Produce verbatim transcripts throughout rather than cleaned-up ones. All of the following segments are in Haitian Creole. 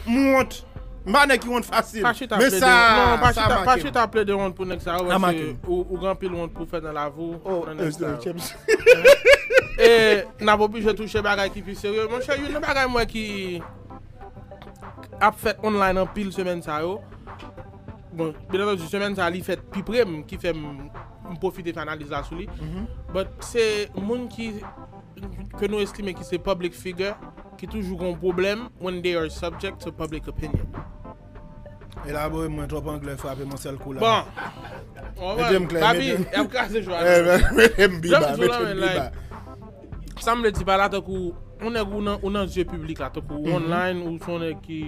M wont. M pa nèg ki wont fasil. Pa chita plede. Non, pa chita, pa chita plede wont pou nèg sa yo, paske ou, ou gen anpil wont pou fè nan lavi w, nan nèg sa yo. E n ap oblije touche bagay ki pi serye. Monchè, youn nan bagay mwen ki ap fèt online anpil semèn sa yo. Bon, byen antandi, semèn sa li fèt pi pre m, ki fè m, m pwofite fè analiz la sou li. But se moun ki, ke nou estime ki se public figure, ki toujou gen yon pwoblèm when they are subject to public opinion. Elabore, mwen twòp anglè frape m yon sèl kou la. Bon. Mete m klè, Babi, mete m, y ap kraze jwa. Mete m pi ba, mete m pi ba. Sa m vle di pa la, tankou yon nèg ou nan, ou nan zye piblik la, tankou online, ou se yon nèg ki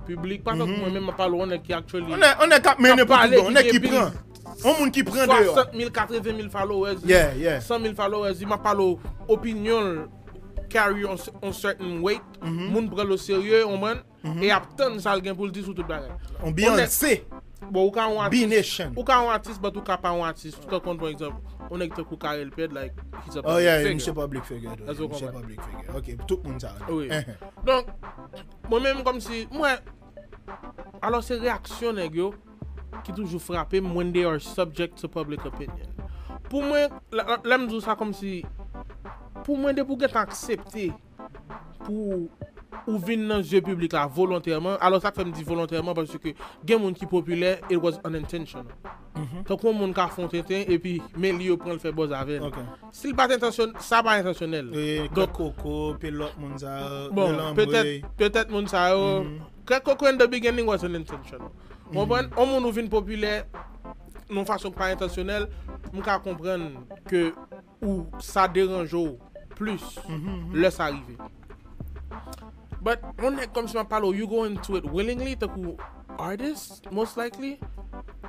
piblik, pa tankou mwen menm, m ap pale yon nèg ki actually, yon nèg, yon nèg k ap mennen pou tout bon, yon nèg ki pran. Yon moun ki pran deyò. Swasant mil, katreven mil followers li, san mil followers li, m ap pale w opinyon l carry on, on certain weight, moun pran l o serye, ou konprann? E ap tann sa l gen pou l di sou tout bagay. On Beyoncé. Bon, ou ka yon atis, ou ka yon atis, but ou ka pa yon atis. Ou ka konn, pa egzanp, yon nèg tankou Carel Pèd, like, he's a public figure. Oh yeah, misye public figure tou. Misye public figure. Ok, tout moun sa yo. Wi. Donk, mwen menm kòmsi, mwen, alò se reyaksyon nèg yo ki toujou frape m when they are subject to public opinion. Pou mwen, lè, lè, lè m di w sa kòmsi, pou mwen, depi w gentan aksepte pou ou vin nan zye piblik la volontèman, alò sa k fè m di volontèman, paske gen moun ki popilè, it was unintentional. Tankou yon moun ka fè yon tenten, epi men li yo pran l fè buzz avè l. Si l pa t entansyon-, sa pa entansyonèl. Donk, koko, pe lòt moun sa yo, bon, petèt, petèt moun sa yo, kèk koko in the beginning was unintentional. Ou konprann? Yon moun ou vin popilè nan yon fason k pa entansyonèl, m ka konprann ke ou sa deranje w plis lè sa rive. But yon nèg kòmsi m ap pale w, you go into it willingly, tankou artist, most likely,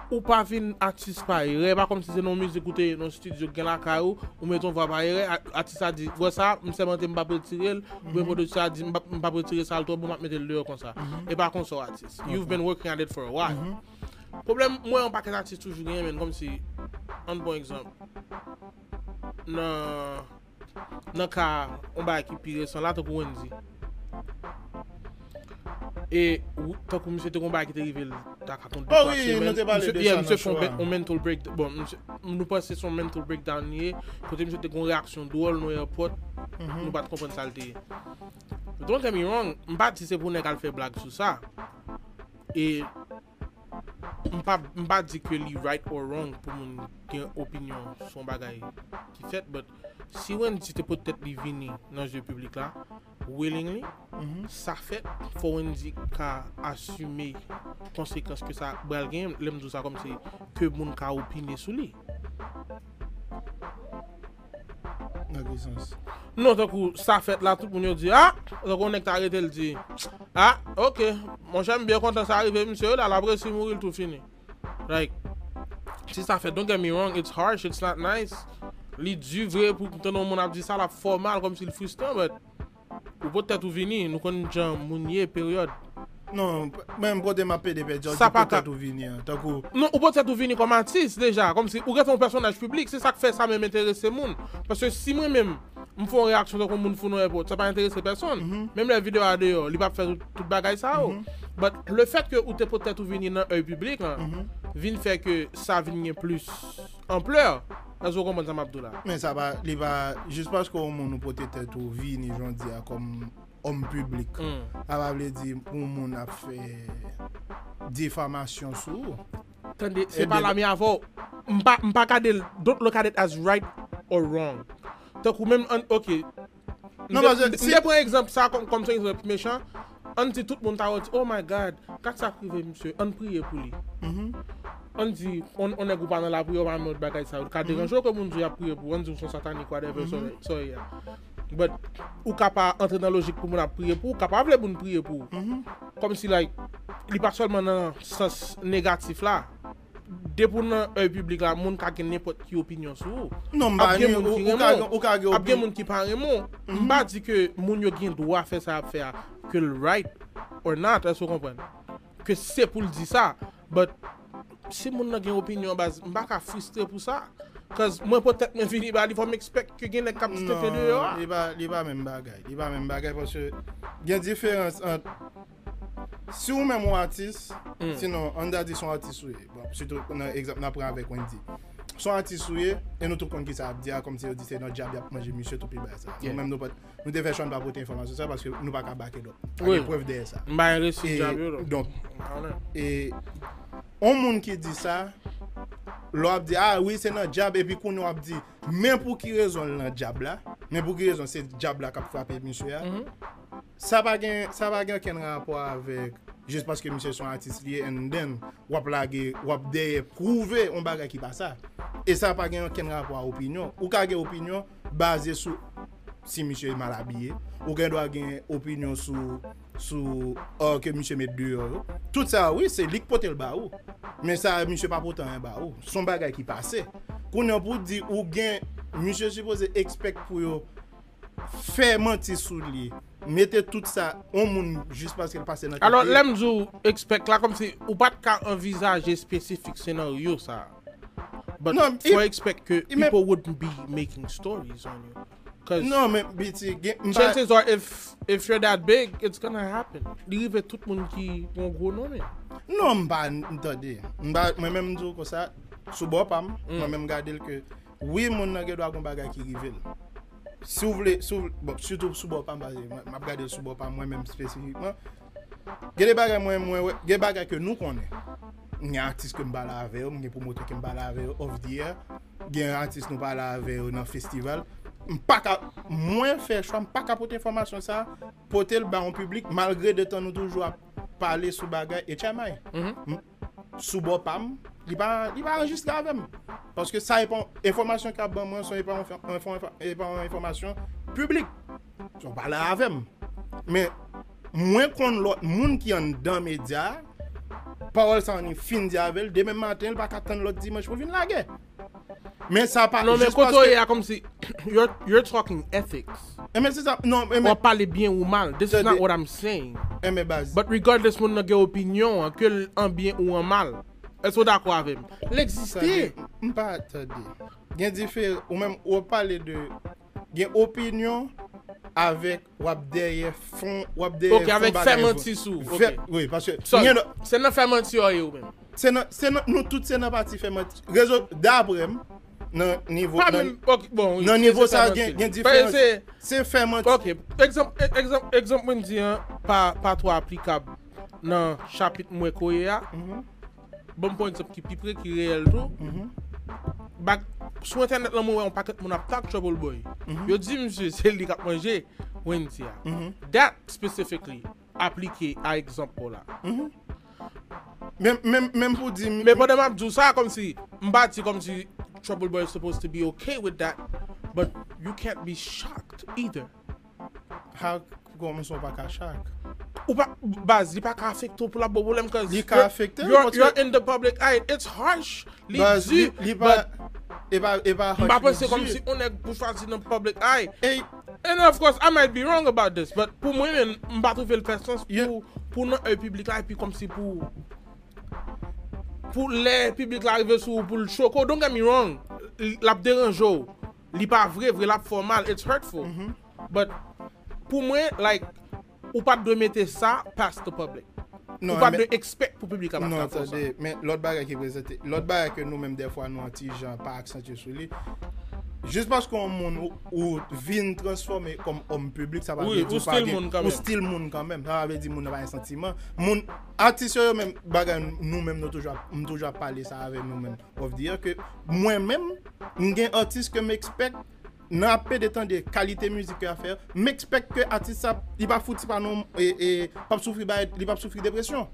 ou pa vin atis pa erè, pa kòmsi se nan yon mizik ou te nan yon estidyo k gen lakay ou, ou mete yon vwa pa erè, a-, atis la di, wè sa, m sèmante m p ap retire l, oubyen pwodiktè a di, m p ap, m p ap retire sa, l twò bon, m ap mete l deyò konsa. E pa konsa w atis. You've been working at it for a while. Pwoblèm, mwen, yon pakèt atis toujou genyen, men kòmsi, ann pran egzanp, nan, nan ka yon bagay ki pi resan la, tankou Wendy. E, tankou misye te gen yon bagay ki te rive l, ta ka konn de twa semèn. Misye, yeah, misye fè yon mental break, bon, misye, nou panse se yon mental breakdown li ye, kote misye te gen yon reyaksyon dwòl nan airport, nou pa t konprann sa l te ye. Don't get me wrong, m pa di se pou nèg al fè blag sou sa. E m pa, m pa di ke li right or wrong pou moun gen opinyon sou yon bagay ki fèt, but si Wendy te pot tèt li vini nan zye piblik la, willingly, sa fèt, fò Wendy ka asime konsekans ke sa pral genyen, lè m di w sa kòmsi ke moun ka opine sou li. Nan ki sans? Non, tankou sa fèt la, tout moun yo di, ah! Tankou yon nèg ta rete, l di, ah, ok, monchè, m byen kontan sa rive misye la, l ap resi mouri, l tou fini. Like, si sa fèt, don't get me wrong, it's harsh, it's not nice. Li di vre pou tande yon moun ap di sa, l ap fè w mal, kòmsi l fristan, but ou pot tèt ou vini, nou konn jan moun ye, peryòd. Non, mwen, kote m ap pede pèdi a, ou di pot tèt ou vini an, tankou. Non, ou pot tèt ou vini kòm atis deja, kòmsi ou gentan yon pèsonaj piblik, se sa k fè sa menm enterese moun. Paske si mwen menm, m fè yon reyaksyon tankou moun fou nan airport, sa pa enterese pèsonn. Menm lè videyo a deyò, li p ap fè tout, tout bagay sa yo. But le fait que ou te pot tèt ou vini nan èy piblik lan, vin fè ke sa vin gen plis anplè. Èske w konprann sa m ap di w la? Men sa pa, li pa, jis paske yon moun ou pote tèt ou vini jodi a kòm òm piblik, sa pa vle di yon moun ap fè difamasyon sou ou. Tande, se pa la m ye avè w. M pa, m pa gade l, don't look at it as right or wrong. Tankou menm, an, ok. Non, m te, paske m te pran egzanp sa kòm, kòm se egzanp mechan. Ann di tout moun ta wè di, "Oh my God, gad sa k rive misye, ann priye pou li." Ann di, on, on nèg ou pa nan lapriyè, ou pa nan lòt bagay sa yo. Ka deranje w ke moun di y ap priye pou ou, ann di w se yon satanik, whatever, sorry, sorry, yeah. But, ou ka pa antre nan lojik pou moun ap priye pou ou, ou ka pa vle moun priye pou ou. Kòmsi, like, li pa sèlman nan sans negatif la. Depi w nan èy piblik la, moun ka gen nenpòt ki opinyon sou ou. Non, m pa ni, ou, ou ka gen, ou ka gen opinyon. Ap gen moun ki pa renmen w. M pa di ke moun yo gen dwa fè sa y ap fè a, ke l right or not, èske w konprann? Ke se pou l di sa. But, si moun nan gen opinyon, baz, m pa ka fristre pou sa. 'Cause mwen pot tèt mwen vini ba li, fò m expect ke gen nèg k ap di tenten deyò a. Non, li pa, li pa menm bagay. Li pa menm bagay paske gen diferans ant Si ou menm ou atis, sinon, ann ta di se yon atis ou ye. Bon, sitou nan egzanp n ap pran avèk Wendy. Se yon atis ou ye, e nou tout konn ki sa ap di a, kòmsi yo di se nan djab y ap manje misye, tout pi bagay sa. Nou menm nou pa, nou te fè chwa n pa pote enfòmasyon sa paske nou pa ka back it up. Pa gen prèv dèyè sa. M pa gen resi djab yo, donk. Donk, e, yon moun ki di sa, lè w ap di, ah wi, se nan djab, epi kounye w ap di, men pou ki rezon l nan djab la, men pou ki rezon se djab la k ap frape misye a, sa pa gen, sa pa gen okenn rapò avèk jis paske misye se yon atis li ye, and then w ap lage, w ap dèyè pwouve yon bagay ki pa sa. E sa pa gen okenn rapò a opinyon. Ou ka gen opinyon baze sou si misye mal abiye, ou gen dwa gen opinyon sou, sou, uh, ke misye met deyò yo. Tout sa, wi, se li k pote l ba ou. Men sa, misye pa pote anyen ba ou. Se yon bagay ki pase. Kounye a pou di ou gen, misye sipoze expect pou yo fè manti sou li, mete tout sa, yon moun jis paske l pase nan tèt li. Alò, lè m di w expect la, kòmsi ou pa t ka anvizaje espesifik senaryo sa. But non, for expect ke people wouldn't be making stories on you. Cause non, men, B T, gen, m pa chances are, if, if you're that big, it's gonna happen. Li rive tout moun ki yon gwo non, men. Non, m pa, m tande. M pa, mwen menm, m di w konsa, sou bò pa m, mwen menm, m gade l ke, wi, moun nan gen dwa gen bagay ki rive l. Si w vle, si w vle, bon, sitou sou bò pa m, paske mwen, m ap gade l sou bò pa m, mwen menm espesifikman. Gen de bagay mwen, mwen wè, gen bagay ke nou konnen. M gen atis ke m pale avè yo, m gen pwomotè ke m pale avè yo off the air. Gen atis nou pale avè yo nan festival. M pa ka, mwen fè chwa, m pa ka pote enfòmasyon sa, pote l ba yon piblik, malgre de tan nou toujou ap pale sou bagay H M I. M, sou bò pa m, li pa, li pa anrejistre avè m. Paske sa e pa yon enfòmasyon k ap ban mwen, se e pa yon, enfò- e pa yon enfòmasyon piblik. Se w pale avè m. Men, mwen konn lòt moun ki anndan medya a, pawòl sa anni fin di avè l, demen maten, l pa ka tann lòt dimanch pou l vin lage. Men sa pa, non, men jis kote w paske ye a, kòmsi, you're, you're talking ethics. E men se sa, non, e men w ap pale byen ou mal. This is not what I'm saying. E men baz. But regardless, moun nan gen opinyon an, ke l an byen ou an mal. Èske w dakò avè m? L egziste. Tande, m pa tande. Gen diferan, ou menm, w ap pale de, gen opinyon avèk w ap dèyè fon, w ap dèyè fon bagay. Ok, avèk fè manti sou. Ok. Wi, paske se nan fè manti yo ye ou menm. Se nan, se nan, nou tout se nan pati fè manti. Rezon, daprè m, nan nivo, nan nivo sa, gen, gen diferans. Se fè manti. Ok, egzanp, egzanp, egzanp mwen di an, pa, pa twò aplikab nan chapit mwen koye a. Ban m pran egzanp ki pi pre, ki reyèl tou. Bak, sou entènèt lan, mwen wè yon pakèt moun ap tag Trouble Boy. Yo di misye se li k ap manje Wendy a. That specifically aplike a egzanp ou la. Men, men, menm pou di m. Men pandan m ap di w sa, kòmsi, m pa di kòmsi Trouble Boy is supposed to be okay with that, but you can't be shocked either. How, kòman sa w pa ka shock? Ou pa, baz, li pa ka afekte w pou l ap ba w pwoblèm, cause li ka afekte w, you're, you're in the public eye. It's harsh. Li di, li pa, but e pa, e pa harsh, m pa panse kòmsi yon nèg pou chwazi nan public eye. And of course, I might be wrong about this, but pou mwen menm, m pa twouve l fè sans pou, pou nan èy piblik la, epi kòmsi pou, pou lè piblik la rive sou ou, pou l choke w, don't get me wrong, l ap deranje w. Li pa vre, vre, l ap fè w mal, it's hurtful. But pou mwen, like, ou pa t dwe mete sa past the public. Ou pa t dwe expect pou piblik la pa ka fè w sa. Non, men lòt bagay ki prezante, lòt bagay ke nou menm dèfwa nou an ti jan pa aksantye sou li. Jis paske yon moun ou, ou vin transfòme kòm òm piblik, sa pa vle di ou pa gen, ou still moun kanmenm. Sa pa vle di moun nan pa gen santiman. Moun, atis yo, yo menm, bagay nou menm nou toujou ap, m toujou ap pale sa avè nou menm. Off the air ke mwen menm, m gen atis ke m expect nan ap pede tande kalite mizik ke y ap fè, m expect ke atis sa, li pa fouti pa non, e, e, p ap soufri bay, li p ap soufri depresyon.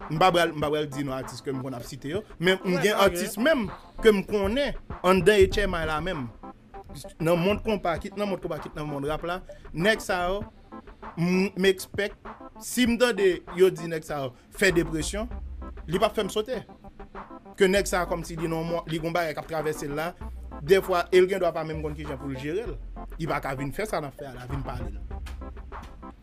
M pa pral, m pa pral di non atis ke m konn ap site yo, men m gen atis menm ke m konnen anndan H M I la menm. Nan mond konpa, kit nan mond konpa, kit nan mond rap la, nèg sa yo, m, m expect, si m tande yo di nèg sa yo, fè depresyon, li p ap fè m sote. Ke nèg sa a kòmsi li nan yon mwa, li gon bagay k ap travèse l la, dèfwa, e l gen dwa pa menm konn kijan pou l jere l. Li pa ka vin fè sa n ap fè a la, vin pale l.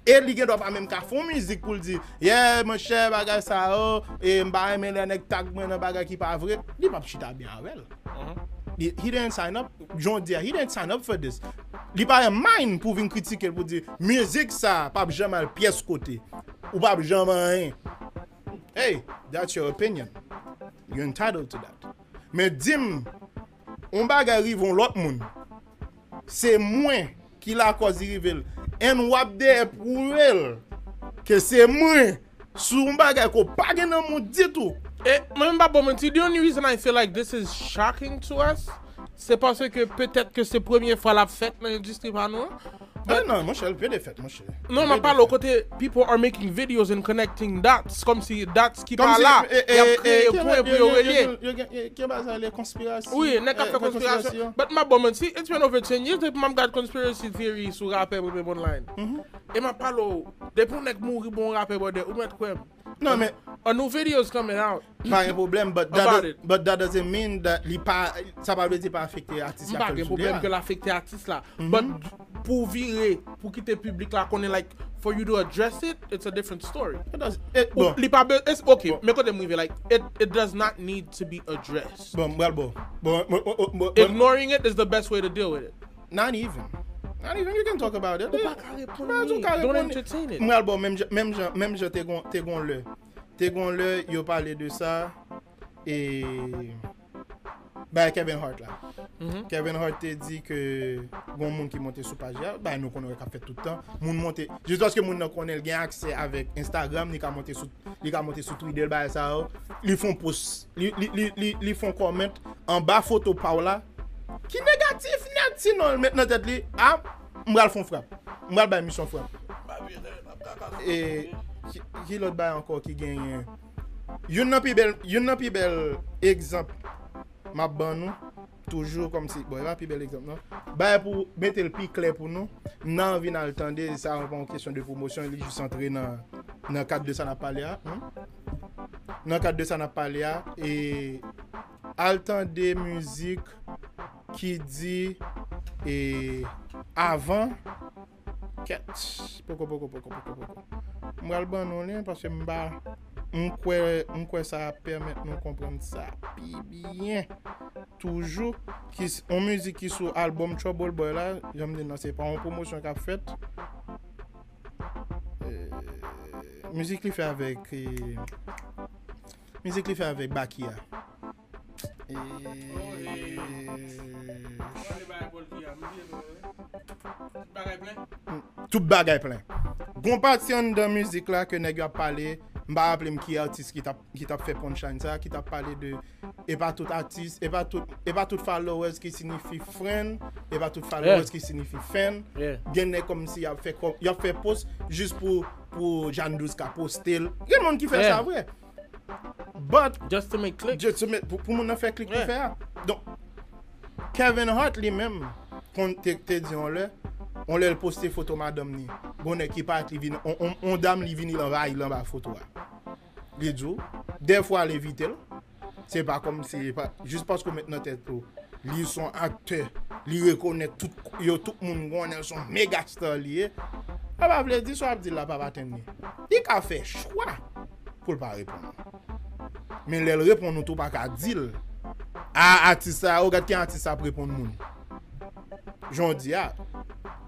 E li gen dwa pa menm ka fè yon mizik pou l di, yeah, monchè, bagay sa yo, e m pa renmen lè nèg tag mwen nan bagay ki pa vre. Li p ap chita byen avè l. He, he didn't sign up, jan w di a, he didn't sign up for this. Li pa gen mind pou vin kritike l pou di, mizik sa a p ap janm al pyès kote. ou p ap janm anyen. Hey, that's your opinion. You're entitled to that. Men di m, yon bagay rive yon lòt moun, se mwen ki lakòz li rive l. And w ap dèyè pwouve l ke se mwen sou yon bagay ke w pa gen nan men w ditou. E mwen menm pa bon manti, the only reason I feel like this is shocking to us, se paske petèt ke se premye fwa l ap fèt nan endistri pa nou an. Ah non, monchè, l pede fèt, monchè. Non, m ap pale w kote people are making videos and connecting dots, kòmsi dots ki pa la, y ap kreye pwen pou yo relye. Ki baza le konspirasyon. Wi, nèg k ap fè konspirasyon. But m ap bon manti, it's been over ten years depi m ap gad conspiracy theory sou rapè mwen menm online. E m ap pale w, depi yon nèg mouri bon rapè brother, ou mèt kwè m. Non, men A new videos coming out. Pa gen pwoblèm, but that, does, but that doesn't mean that li pa, sa pa vle di pa afekte atis la. M pa gen pwoblèm ke l afekte atis la. But pou vire, pou kite piblik la konnen, like, for you to address it, it's a different story. It does, it, bon. Li pa be, it's okay, men kote m rive, like, it, it does not need to be addressed. Bon, m pral bon. Bon, ignoring it is the best way to deal with it. Not even. Not even you can talk about it. Ou pa ka reponn li. Don't entertain it. M pral bon, menm jan, menm jan, menm jan te gon, te gon lè. Te gon lè yo pale de sa e bay Kevin Hart la. Kevin Hart te di ke gon moun ki monte sou paj la, bay nou konnen k ap fèt tout tan. Moun monte, jis paske moun nan konnen l gen aksè avèk Instagram, li ka monte sou, li ka monte sou Twitter, bagay sa yo. Li fè yon post, li, li, li, li, li fè yon comment anba foto pa w la ki negatif nèt, sinon l met nan tèt li, a, m pral fè yon frap. M pral bay misyon frap. E ki, ki lòt bagay ankò ki genyen? Youn nan pi bèl, youn nan pi bèl egzanp m ap ban nou, toujou kòmsi, bon, e pa pi bèl egzanp non. Bagay pou mete l pi klè pou nou, m nan anvi n al tande, sa pa yon kesyon de pwomosyon, li jis antre nan, nan kad de sa n ap pale a. Nan kad de sa n ap pale a, e al tande mizik ki di, e, avan, kèt, poko, poko, poko, poko, poko. M pral ban nou li, paske m pa, m kwè, m kwè sa ap pèmèt nou konprann sa pi byen. Toujou, ki s-, yon mizik ki sou album Trouble Boy la, jan m di n nan, se pa yon pwomosyon k ap fèt. E, mizik li fè avèk, e, mizik li fè avèk Baky a. E, tout bagay plen. Gon pati anndan mizik la ke nèg yo ap pale, m pa raple m ki atis ki t ap, ki t ap fè punchline sa, ki t ap pale de, e pa tout atis, e pa tout, e pa tout followers ki siyifi friend, e pa tout followers ki siyifi fan. Gen nèg kòmsi y ap fè, y ap fè post jis pou, pou Jan Douz ka poste l. Gen moun ki fè sa vre. But just to make click. Just to make, pou, pou moun nan fè klik pou fè a. Donk, Kevin Hart li menm, konn te, te di yon lè, yon lè l poste foto madanm li. Gon nèg ki parèt, li vin, on, on, on dam li vini l anvayi l anba foto a. Li di w, dèfwa l evite l. Se pa kòmsi, pa, jis paske w met nan tèt ou li se yon aktè, li rekonèt tout, yo, tout moun konnen l se yon mega star li ye. Sa pa vle di sa w ap di l la p ap atenn li. Li ka fè chwa pou l pa reponn ou. Men lè l reponn ou tou, w pa ka di l, a, atis sa, ou gad ki atis sa ap reponn moun. Jan w di a,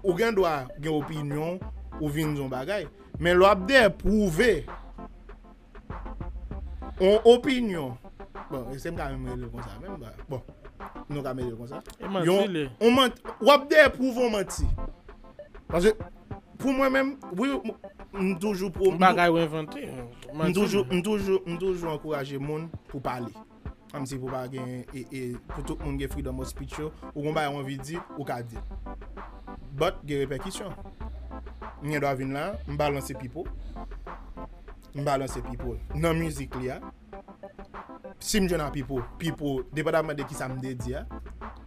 ou gen dwa gen opinyon, ou vin di yon bagay. Men lè w ap dèyè pwouve yon opinyon, bon, èske m ka menm rele l konsa menm? Bon, nou ka mete l konsa. Yon, yon manti, w ap dèyè pwouve yon manti. Paske, pou mwen menm, wi, m toujou pwo, m bagay ou envante. M toujou, m toujou, m toujou ankouraje moun pou pale. Kòmsi pou pa gen, e, e, pou tout moun gen freedom of speech yo, ou gon bagay ou anvi di, ou ka di l. But, gen repèkisyon. M gen dwa vin la, m balanse pipo. M balanse pipo nan mizik li a. Si m jwenn a pipo, pipo, depandaman de kisa m te di a.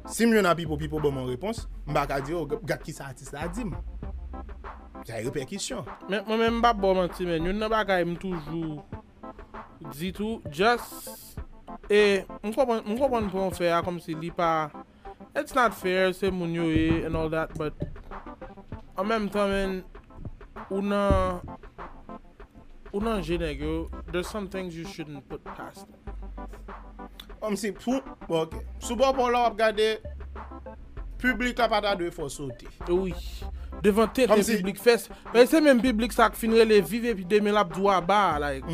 Si m jwenn a pipo, pipo ban m yon repons, m pa ka di, o, gad kisa atis la di m. Sa e repèkisyon. Men, mwen menm m p ap ba w manti, men youn nan bagay m toujou di tou, just, e, m konprann, m konprann pwen w fè a, kòmsi li pa, it's not fair, se moun yo ye, and all that, but, an menm tan, men, ou nan, ou nan je nèg yo, there's some things you shouldn't put past them. Kòmsi, pou, bon, ok. Sou bò pa w la, w ap gade, piblik la pa ta dwe fè w sote. Wi. devan tenten piblik fès. Men se menm piblik sa k fin rele viv epi demen l ap di w aba a, like.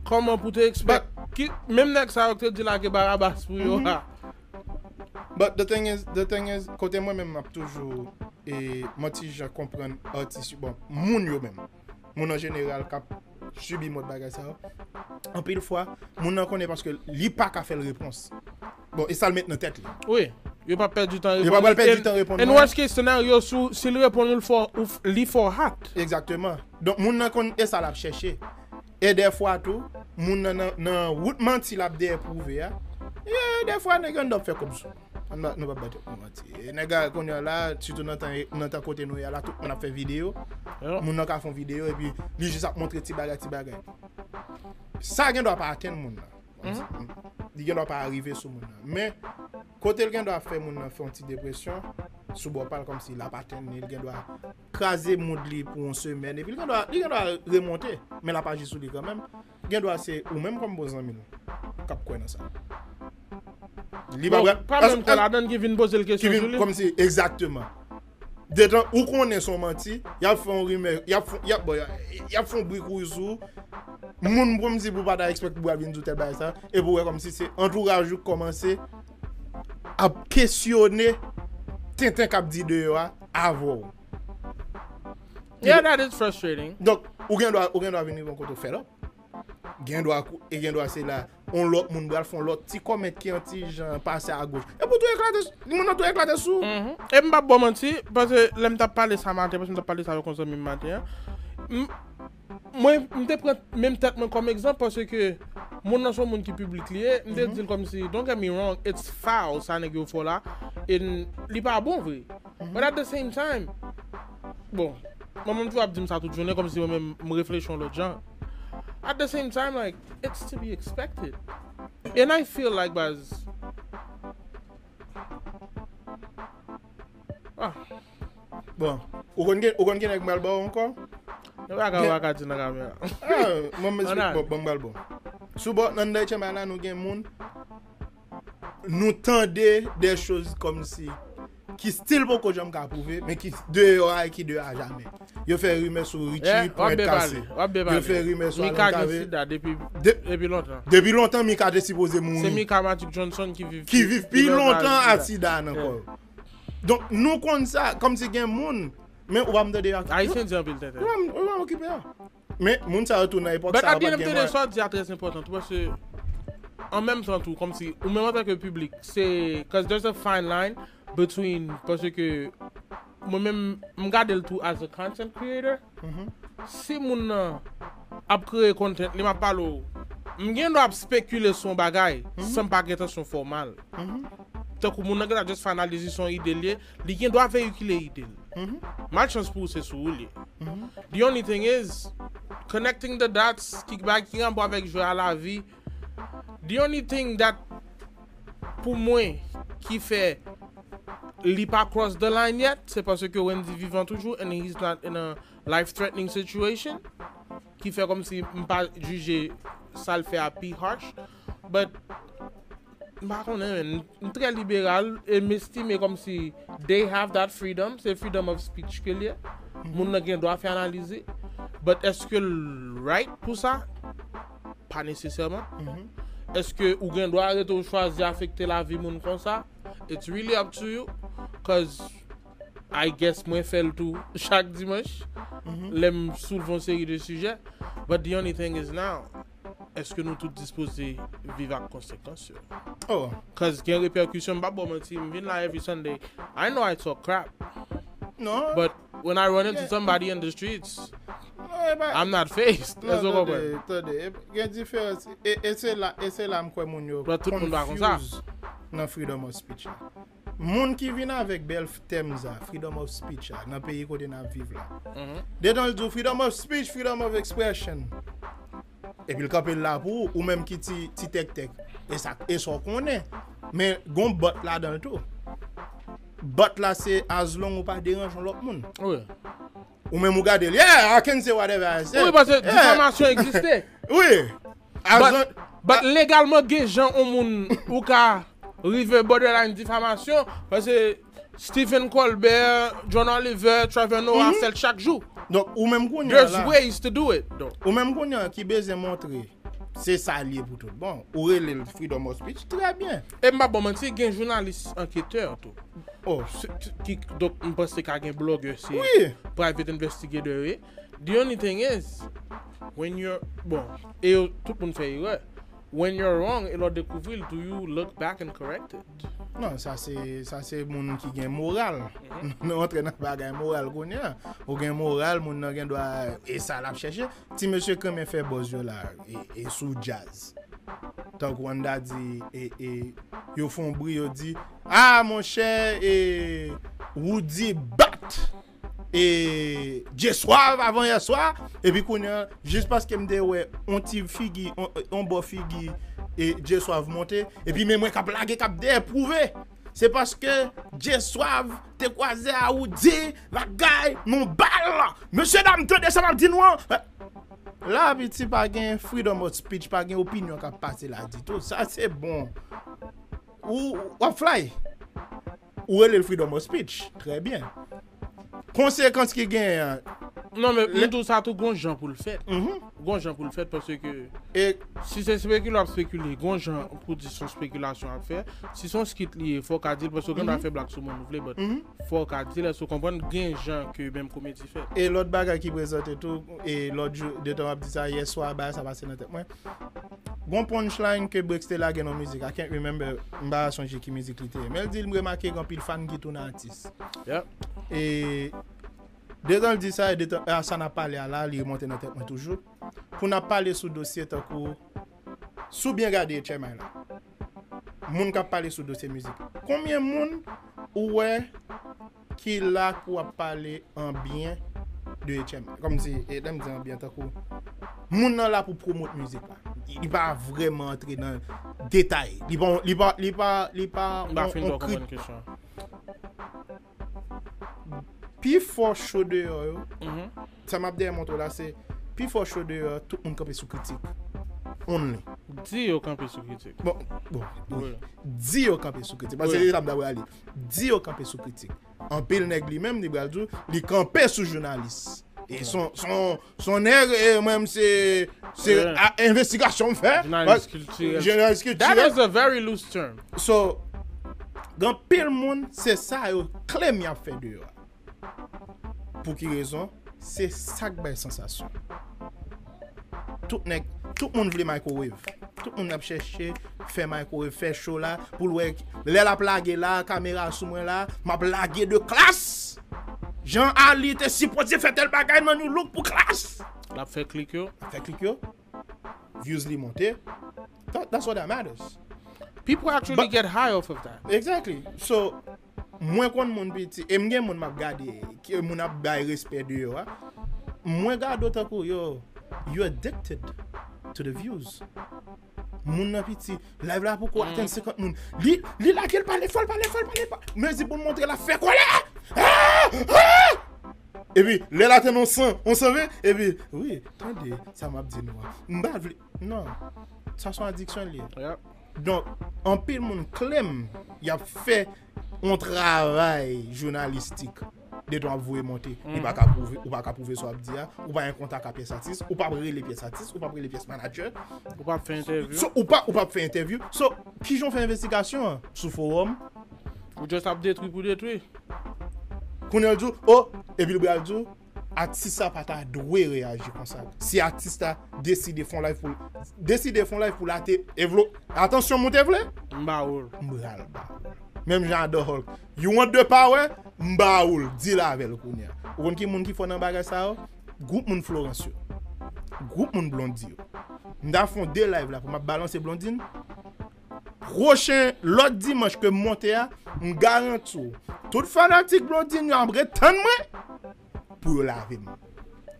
Kòman pou te expect ki menm nèg sa yo k te di lage Barabas pou yo a. But the thing is, the thing is, kote mwen menm m ap toujou e mwen ti jan konprann atis yo, bon, moun yo menm. Moun an jeneral k ap sibi mòd bagay sa yo. Anpil fwa, moun nan konnen paske li pa ka fè l repons. Bon, e sa l met nan tèt li. Wi. Yo pa pèdi tan reponn. Yo pa pral pèdi tan reponn. And worst case scenario, si, si l reponn ou, li fò hot. Egzakteman. Donk, moun nan konn e sa l ap chèche. E dèfwa tou, moun nan nan, nan wout manti l ap dèyè pwouve a. E dèfwa nèg yo anndan ap fè kòb sou. Nou p ap bay tèt nou manti. E nèg la kounye a la, sitou nan tan, nan tan kote nou ye a la, tout moun ap fè videyo. Moun nan ka fè yon videyo epi li jis ap montre ti bagay, ti bagay. Sa gen dwa pa atenn moun nan. Li gen dwa pa rive sou moun nan. Men, kote l gen dwa fè moun nan fè yon ti depresyon, sou bò pa l kòmsi l ap atenn li, l gen dwa kraze mood li pou yon semèn, epi l gen dwa, li gen dwa remonte, men l ap aji sou li kanmenm. Gen dwa se ou menm kòm bon zanmi l k ap kwè nan sa. Li pa pral. Pa menm kò ladann ki vin poze l kesyon sou li. Kòmsi, egzakteman. Detan ou konnen se yon manti, y ap fè yon rimè, y ap fè, y ap, bon, y ap fè yon bri kouri sou ou. Moun kòmsi pou pa ta expect pou al vin di w tèl bagay sa, epi w wè kòmsi se antouraj ou k kòmanse ap kesyone tenten k ap di deyò a avè w. Yeah, that is frustrating. Donk, ou gen dwa, ou gen dwa vin rive yon kote w fed up. Gen dwa, e gen dwa se la, yon lòt moun pral fè yon lòt ti comment ki yon ti jan pase agoch. Epi w tou eklate, moun nan tou eklate sou ou. E m p ap ba w manti, paske lè m t ap pale sa maten, paske m t ap pale sa avèk yon zanmi m maten an. Mwen, m te pran menm tèt mwen kòm egzanp, paske moun nan se yon moun ki piblik li ye, m te di l kòmsi, don't get me wrong, it's foul, sa nèg yo fè w la, e li pa bon vre. But at the same time, bon, mwen menm toujou ap di m sa tout jounen, kòmsi mwen menm m reflechi yon lòt jan. At the same time, like, it's to be expected. And I feel like, baz, ah. Bon, ou konn ki, ou konn ki nèg m pral ba w ankò? Yon bagay ou pa ka di nan kamera. Ah, mwen, mwen, bon, bon, m pral ba w. Sou bò, nan Daytye Mala, nou gen moun, nou tande de choz kòmsi ki still poko janm ka pwouve, men ki deyò a e ki deyò a jamè. Yo fè rimè sou Richie pou mèt kase. Yo fè rimè sou Alan Cavé. Mika gen sida depi, depi lontan. Depi lontan Mika te sipoze mouri. Se Mika Magic Johnson ki viv pi lontan ak sida nan kò l. Donk, nou konn sa, kòmsi gen moun, men ou pa m tande ak. Ayisyen di anpil tenten. Ou pa m okipe a. Men, moun sa yo tou nan epòk sa yo pa t gen mwayen. But at the end of the day, sa w di a trè enpòtan tou, paske an menm tan tou, kòmsi, ou menm antanke piblik, se, cause there's a fine line between, paske mwen menm, m gade l tou as a content creator. Si moun nan ap kreye content, li m ap pale w, m gen dwa ap spekile sou yon bagay, san m pa gen entansyon fè w mal. Tankou moun nan gentan just fè analiz li, se yon ide l ye, li gen dwa veyikile ide l. Malchans pou ou, se sou ou l ye. The only thing is, connecting the dots, ki bay ki rapò avèk jwe a lavi. The only thing that, pou mwen, ki fè li pa cross the line yet, se paske Wendy vivan toujou and he's not in a life threatening situation, ki fè kòmsi m pa jije sa l fè a pi harsh, but m pa konnen, men m trè liberal e m estime kòmsi they have that freedom, se freedom of speech ke l ye. Moun nan gen dwa fè analiz li, but èske l right pou sa? Pa nesesèman. Èske ou gen dwa rete w chwazi afekte lavi moun konsa? It's really up to you, cause I guess mwen fè l tou chak dimanch, lè m soulve yon seri de sijè. But the only thing is now, èske nou tout dispoze viv ak konsekans yo? Oh. Cause gen repercusyon, m p ap ba w manti, m vin la every Sunday. I know I talk crap. Non. But when I run into somebody in the streets, I'm not fazed. Èske w konprann? Tande, tande. Gen diferans. E, e se la, e se la m kwè moun yo confuse nan freedom of speech la. Moun ki vin avèk bèl tèm sa, freedom of speech la, nan peyi kote n ap viv la. Detan l di w freedom of speech, freedom of expression. Epi l kanpe l la pou ou, ou menm ki ti, ti tèktèk. E sa, e sa w konnen. Men, gon but ladan l tou. But la se as long ou pa deranje yon lòt moun. Wi. Ou menm ou gade l, yeah, I can say whatever I say. Wi, paske difamasyon egziste. Wi. But, but legalman, gen jan yon moun ou ka rive borderline difamasyon, paske Stephen Colbert, John Oliver, Trevor Noah ap fè l chak jou. Donk, ou menm kounye There's la, ways to do it, though. Ou menm kounye ki bezwen montre se sa l ye pou tout bon. Ou rele l freedom of speech, trè byen. E m pa bon manti, gen jounalis anketè tou. Oh, Se- se- ki, donk, m panse ka gen blogger, se wi. Private investigator, wi. The only thing is, when you're, bon, e yo, tout moun fè erè. When you're wrong, e lè w dekouvri l, do you look back and correct it? Non, sa se sa se moun ki gen moral. Nou antre nan bagay moral kounye a. Ou gen moral, moun nan gen dwa e sa l ap chèche. Ti mesye k renmen fè buzz yo la e, e sou djaz. Tankou Wanda di e, e yo fè yon bri, yo di, ah monchè, e Roody bat e Jeswav avan yè swa. Epi kounye a, jis paske m te wè yon ti figi, yon, yon bò figi e Jeswav monte, epi men mwen k ap lage, k ap dèyè pwouve se paske Jeswav te kwaze a Roody, bagay, non bal. Mesye dam, tande sa m ap di nou an. La piti pa gen freedom of speech, pa gen opinyon k ap pase la ditou. Sa se bon. Ou w ap fly. Ou rele l freedom of speech. Trè byen. Konsekans ki genyen an, Non, men m tou sa tou gon jan pou l fèt. Mhm. Gon jan pou l fèt paske E si se spekile w ap spekile, gon jan pou di se yon spekilasyon w ap fè. Si se yon skit li ye, fò w ka di l paske w gen dwa fè blag sou moun ou vle, but mhm. Fò w ka di l, èske w konprann, gen jan ke menm komedi fèt. E lòt bagay ki prezante tou, e lòt jou, de tan w ap di sa, yè swa, bagay sa pase nan tèt mwen. Gon punchline ke Brix te lage nan mizik, I can't remember, m pa sonje ki mizik li te ye. Men l di l, m remake gen anpil fan ki tounen atis. Yeah. E detan l di sa, e detan a sa n ap pale a la, li remonte nan tèt mwen toujou. Pou n ap pale sou dosye tankou, si w byen gade H M I la, moun k ap pale sou dosye mizik. Konbyen moun ou wè ki la pou ap pale an byen de H M I? Kòmsi, e lè m di an byen, tankou, moun nan la pou pwomot mizik la. Li pa vrèman antre nan detay. Li pa, li pa, li pa, li pa M pa on, fin on twò kri- konprann kesyon. Pi fò cho deyò yo, Mhm. sa m ap dèyè montre w la, se pi fò cho deyò, tout moun kanpe sou kritik. Only. Di yo kanpe sou kritik. Bon, bon, wi. Wi. Di yo kanpe sou kritik. Paske Wi. se sa m ta prale. Di yo kanpe sou kritik. Anpil nèg li menm, li pral di w, li kanpe sou jounalis. E son, son, son nèg, e mwen, se, se Yeah. a, envestigasyon m fè. Jounalis kiltirèl. Jounalis That kiltirèl. Is a very loose term. So, gen anpil moun, se sa yo claim y ap fè deyò a. Pou ki rezon? Se sa k bay sansasyon. Tout nèg, tout moun vle microwave. Tout moun ap chèche fè microwave, fè show la, pou l wè lè l ap lage la, kamera sou mwen la, m ap lage de klas. Jan Ali te sipoze fè tèl bagay nan New Look pou klas. L ap fè klik yo. Fè klik yo. Views li monte. That, that's what that matters. People actually But- get high off of that. Exactly. So, mwen konn moun piti, e m gen moun m ap gade, ki moun ap bay respè deyò a. Mwen gade w tankou, yo, you addicted to the views. Moun nan piti, live la poko atenn senkant moun. Li, li lage l pale fò, l pale fò, l pale fò. Mezi pou l montre l ap fè kòlè. Ah! Ah! Epi, lè l atenn on san, on san ven, epi, wi, tande, sa m ap di nou an. M pa vle, non. Sa se yon adiksyon l ye. Yeah. Donk, anpil moun claim y ap fè yon travay jounalistik. De tan w ap voye monte, li pa ka pwouve, ou pa ka pwouve sa w ap di a, ou pa gen kontak ak pyès atis, ou pa rele pyès atis, ou pa rele pyès manager. Ou pa fè entèvyou. So, ou pa, ou pa fè entèvyou. So, kijan w fè envestigasyon an? Sou forum? Ou just ap detwi pou detwi. Kounye a l di w, oh, epi l pral di w, atis sa pa ta dwe reyaji konsa. Si atis la deside fè yon live pou l, deside fè yon live pou l ate, evlo, atansyon, moun te vle? M ba ou l. M pral ba ou l. Menm jan Ador Hulk. You want the power? M ba ou l. Deal avè l kounye a. Ou konn ki moun ki fò nan bagay sa yo? Gwoup moun Florence yo. Gwoup moun Blondie yo. M ta fè yon de live la pou m ap balanse Blondine. Pwochen, lòt dimanch ke m monte a, m garanti w, tout fanatik Blondine yo ap ret tann mwen pou yo lave m.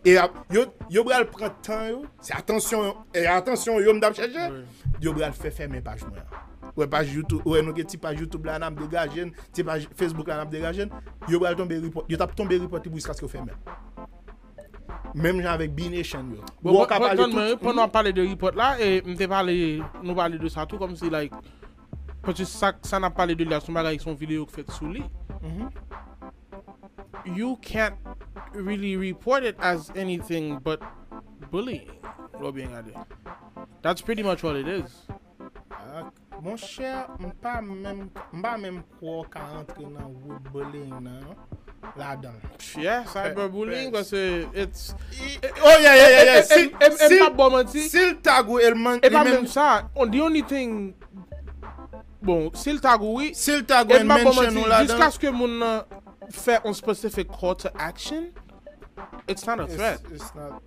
E ap, yo, yo pral pran tan yo, se atansyon, e atansyon yo m t ap chèche, Wi. Yo pral fè fèmen paj mwen an. Wè paj YouTube, wè nou gen ti paj YouTube la n ap degaje n, ti paj Facebook la n ap degaje n. Yo pral tonbe report, yo t ap tonbe report li pou jiskaske yo fèmen l. Menm jan avèk B-Nation yo. Bon, Wè w ka bon, pale bon, men, tout. pandan w ap pale de report la, e m te pale, nou pale de sa tou, kòmsi, like, paske sa, sa n ap pale de li a, se yon bagay, se yon videyo k fèt sou li. You can't really report it as anything but bullying. Lò byen gade. That's pretty much what it is. Monchè, m pa menm m pa menm kwè w ka antre nan wood bullying nan ladan. Yeah, cyberbullying, paske it's Oh yeah, yeah, yeah, yeah. E m pa ba w manti. Si l tag ou e l man E pa menm sa. The only thing, bon, si l tag ou, wi. Si l tag ou e l mention ou ladan. Jiskaske moun nan fè yon specific call to action, it's not a threat. It's not.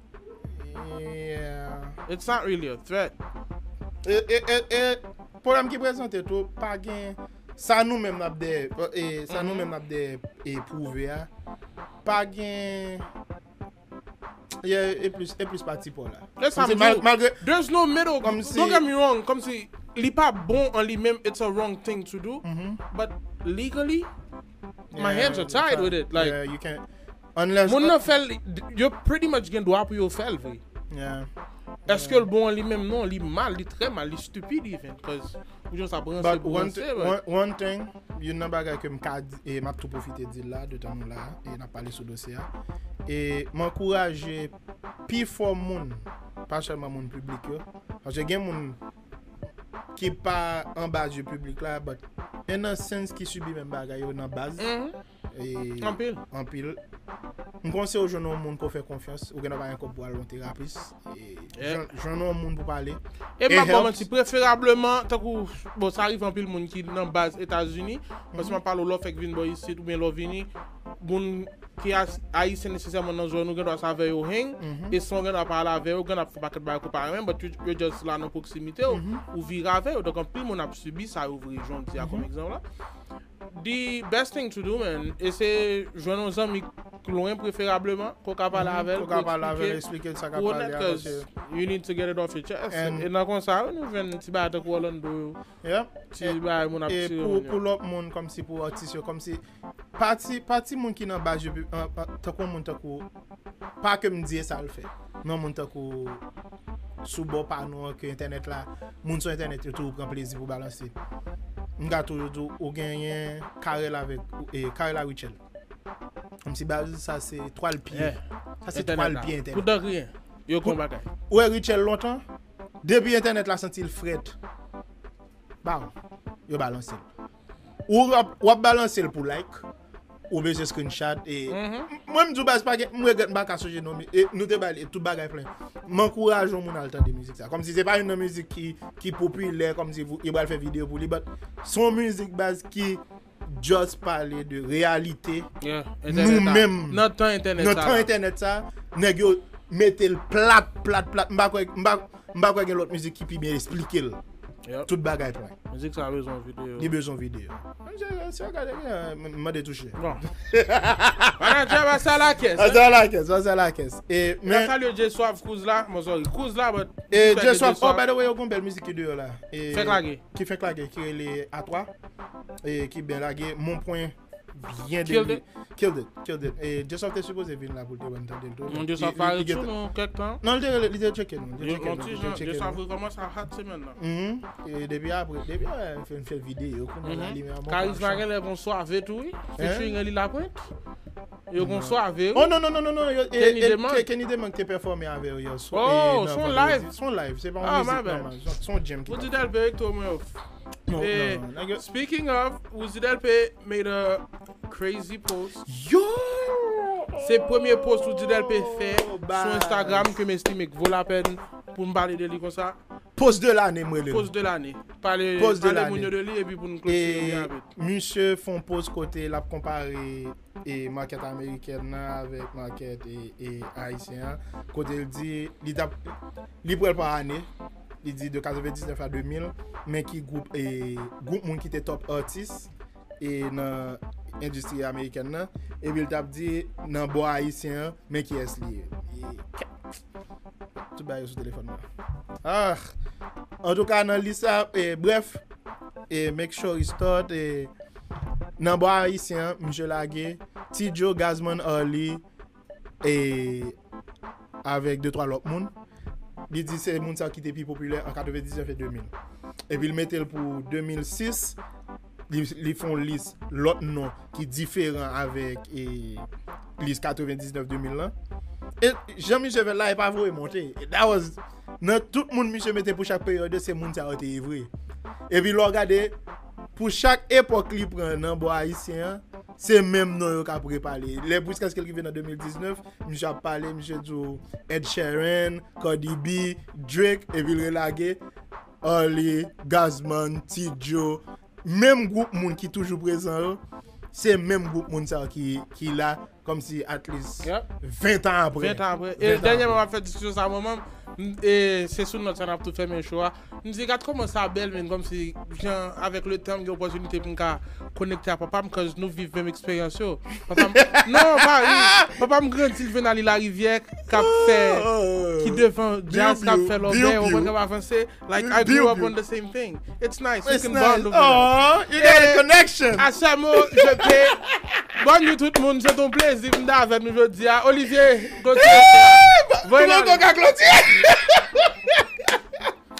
Yeah. It's not really a threat. E, e, e, e, pwoblèm ki prezante tou, pa gen sa nou menm n ap dèyè, e, sa nou menm n ap dèyè e pwouve a, pa gen e plis e plis pati pa w la. Malgre there's no middle. Don't get me wrong, kòmsi li pa bon an li menm, it's a wrong thing to do, but legally my hands are tied with it, like, Yeah, you can't unless moun nan fè l, yo pretty much gen dwa pou yo fè l vre. Yeah. Èske l bon an li menm? Non, li mal, li trè mal, li stupid even, cause ou jis ap ranse But pou one, ranse, thi- one, one thing, youn nan bagay ke m ka di, e m ap tou pwofite di l la, de tan nou la, e n ap pale sou dosye a. E m ankouraje pi fò moun, pa sèlman moun piblik yo, paske gen moun ki pa anba zye piblik la, but in a sense ki sibi menm bagay yo nan baz. E Anpil. Anpil. M panse ou jwenn yon moun pou fè konfyans, ou gen dwa pa gen kòb pou al yon terapis. E Yeah. jwenn- jwenn yon moun pou pale. E m It ap ba w helps. Manti, preferableman, tankou, bon, sa rive anpil moun ki nan baz Etazini, paske m ap pale w lè w fèk vin bò isit, oubyen lè w vini, moun ki as- ayisyen nesesèman nan zòn ou, gen dwa se avè yo hang, e san w gen dwa pale avè yo, gen dwa fè pakèt bagay ke w pa renmen, but you, you just la nan pwoksimite w, ou vire avè yo. Donk, anpil moun ap sibi sa yo vre, jan w di a kòm egzanp la. The best thing to do, man, e se jwenn yon zanmi k lwen, preferableman, ke w ka pale avè l, Ou ka pale avè l, eksplike, eksplike l sa k ap pou pale onèt, a, cause paske you need to get it off your chest. And- E nan konsa, nou jwenn ti bagay tankou Orlando yo, Yeah. ti bagay moun ap E tire pou, moun pou yo. Lòt moun, kòmsi pou atis yo, kòmsi pati, pati moun ki nan baz yo, an- an- tankou moun tankou, pa ke m di e sa l fè, non, moun tankou sou bò pa nou an, ke entènèt la, moun sou entènèt yo toujou pran plezi pou balanse. M ka toujou di w, ou genyen Carel avèk e Carel a Rachel. Kòmsi baz sa se twal pye. Yeah. Sa se Entènèt twal la. Pye entènèt. Pou dan griyen. Yo kon bagay. Ou wè Rachel lontan, depi entènèt la santi l frèt, ba w, yo balanse l. Ou ap, w ap balanse l pou like, ou bezwen screenshot, e mwen m di w baz pa gen, m regrèt m pa ka sonje non, e nou te bay li tout bagay plen. M ankouraje yon moun al tande mizik sa. Kòmsi se pa youn nan mizik ki, ki popilè, kòmsi pou, yo pral fè videyo pou li, but se yon mizik baz ki just pale de reyalite Yeah, nou menm nan tan entènèt nan sa tan la. Entènèt sa, nèg yo mete l plat, plat, plat. M pa kwè, m pa, m pa kwè gen lòt mizik ki pi byen eksplike l. Yep. Tout bagay plen. Mizik sa bezwen videyo. Li bezwen videyo. Mwen se, se gade, eh, m mande touche. Bon. Manager, pase a la kès. Pase a la kès, pase a la kès. E Men men salye Jeswav Cruz la, mwen sorry, Cruz la, but e respect de Jeswav, oh, Jeswav. By the way, yo gon bèl mizik ki deyò la. E Fèk lage. Ki fèk lage, ki rele A twa. E ki byen lage, Mon Pwen byen Killed deli- it. Killed it, killed it. E Jeswav te sipoze vin la pou l te ban n tande l tou. Mon Dieu, sa parèt sou nou kèk tan. Non, li te rele, li te tcheke nou. Li te Yo, tcheke yon nou, ti li te jan, tcheke Jeswav nou. Kòmanse a hot semèn nan. Mhm. E depi apre, depi, eh, fè, fè videyo, kounye a la, li men an Karisma gen lè gon swave tou, wi. Featuring Eli Lapointe. Yo gon swave, wi. Oh non, non, non, non, non. Yo, e, Kenny e, Demang. Ke- Kenny Demang te pèfòme avè yo yè swa. Oh, E, nan son vandredi. Live. Son live, se pa Ah, yon my mizik bad. Nòmal. Son, son jam ki Ou di Delpe, Victor Mwen. Non, Eh, non, nèg yo- speaking of, Wouzi Delpe made a crazy post. Yo! Se premye post Wouzi Delpe fè Baz. sou Instagram ke m estime k vo lapèn pou m pale de li konsa. Post de lane, m rele l. Post de lane. Pale, Post de pale lane. Moun yo de li epi pou n klotire E avèk. Misye fè yon post kote l ap konpare e makèt amerikèn nan avèk makèt e, e ayisyen an. Kote l di, li t ap, li pran l pa ane. Li di de katrevendisnèf a de mil, men ki gwoup, e gwoup moun ki te top artist e nan endistri amerikèn nan. Epi l t ap di nan bò ayisyen an, men kiyès li ye. E, tout bagay yo sou telefòn mwen. Ah! Antouka, nan lis sa, e, brèf, e, make sure it's start, e, nan bò ayisyen an, misye lage T-Joe, Gazman, Arly, e, avèk de twa lòt moun. Li di se moun sa ki te pi popilè an katrevendisnèf e de mil. Epi l mete l pou de mil sis, li, li fè yon lis lòt non ki diferan avèk e, lis katrevendiznèf de mil lan. E jan misye fè l la, e pa voye monte. That was, nan tout moun misye mete pou chak peryòd yo, se moun sa yo te ye vre. Epi lè w gade, pou chak epòk li pran nan bò ayisyen an, se menm non yo k ap repale. Lè jiskaske l rive nan de mil diznèf, misye ap pale, misye di w Ed Sheeran, Cardi B, Drake, epi l relage Arly, Gazzman, T-Joe, menm gwoup moun ki toujou prezan yo, se menm gwoup moun sa yo ki, ki la, kòmsi at least Yep. ven tan apre. Ven tan apre. E dènyèman, m ap fè diskisyon sa mwen menm. M- E se sou nòt sa n ap tou fèmen show a. M di, gad kòman sa bèl, men kòmsi, jan, avèk le tan, m gen opòtinite pou m ka konekte a papa m, cause nou viv menm eksperyans yo. Papa m, non, pa, papa m grandi, l jwenn Ali Larivière, k ap fè, ki devan jazz, k ap fè lòbè, ou konprann, k ap avanse. Like, I grew up on the same thing. It's nice. We It's can nice. bond over that. Oh, you got a connection. A sè mo, je pe. Bòn nou tout moun, se ton plezi pou m ta avèk nou jodi a. Olivier, Gauthier. Voye Tout nan- moun ka klotye.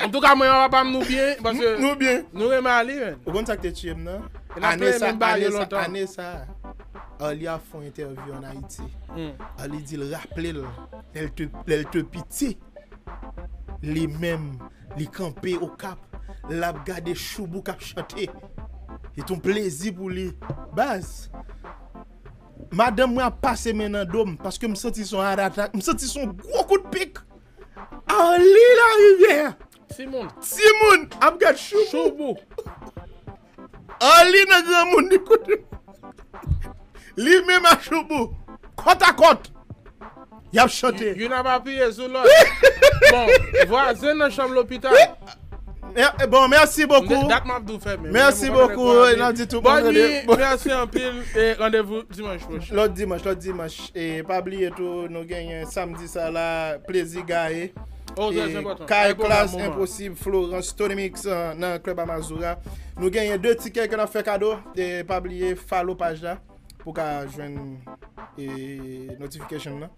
Antouka, mwen, papa m, nou byen, paske Nou byen. Nou renmen Ali, men. Ou konn sa k te tye m nan? E n ap Ane sa, renmen ba ane yo sa, lontan. Ane sa, Arly ap fè yon entèvyou an Ayiti. Hmm. Arly di l raple l, lè l te, lè l te piti, li menm, li kanpe Okap, l ap gade Shoubou k ap chante. Se yon plezi pou li. Baz, madanm mwen ap pase men nan do m, paske m santi son heart attack, m santi son gwo kout pik. Arly Larivière, Timoun. Timoun ap gad Shoubou. Shoubou. Arly nan granmoun li kote. Li menm ak Shoubou, kòt a kòt, y ap chante. Youn ap apiye sou lòt. Bon, vwazen nan chanm lopital. Eh, eh, bon, merci beaucoup. Dat m ap di w fèmen. Merci beaucoup. E n ap di tout Bonne bon, nuit. bon. Merci anpil. E randevou dimanch pwochen. Lòt dimanch, lòt dimanch. E pa bliye tou, nou genyen samdi sa la, Plezi Gaye. Oh, très E important. Kay Très bon Class, moment. Enposib, Florence, Tony Mix uh, nan Club Amazura. Nou genyen de tikè ke n ap fè kado. E pa bliye follow paj la pou ka jwenn e, notification nan.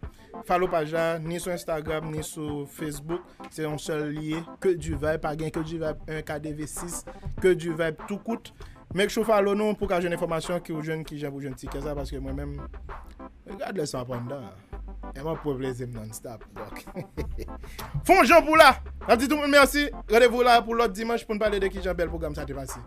Follow paj la, ni sou Instagram, ni sou Facebook. Se yon sèl li ye, Ke Du Vibe, pa gen Ke Du Vibe un, K D V six, Ke Du Vibe tout kout. Make sure follow nou pou ka jwenn enfòmasyon ki ou jwenn kijan pou jwenn tikè sa, paske mwen menm, regardless sa w ap anndan, e m ap pran plezi m non-stop. Donk, fon jan pou la. N ap di tout moun mèsi. Randevou la pou lòt dimanch pou n pale de kijan bèl pwogram sa te pase.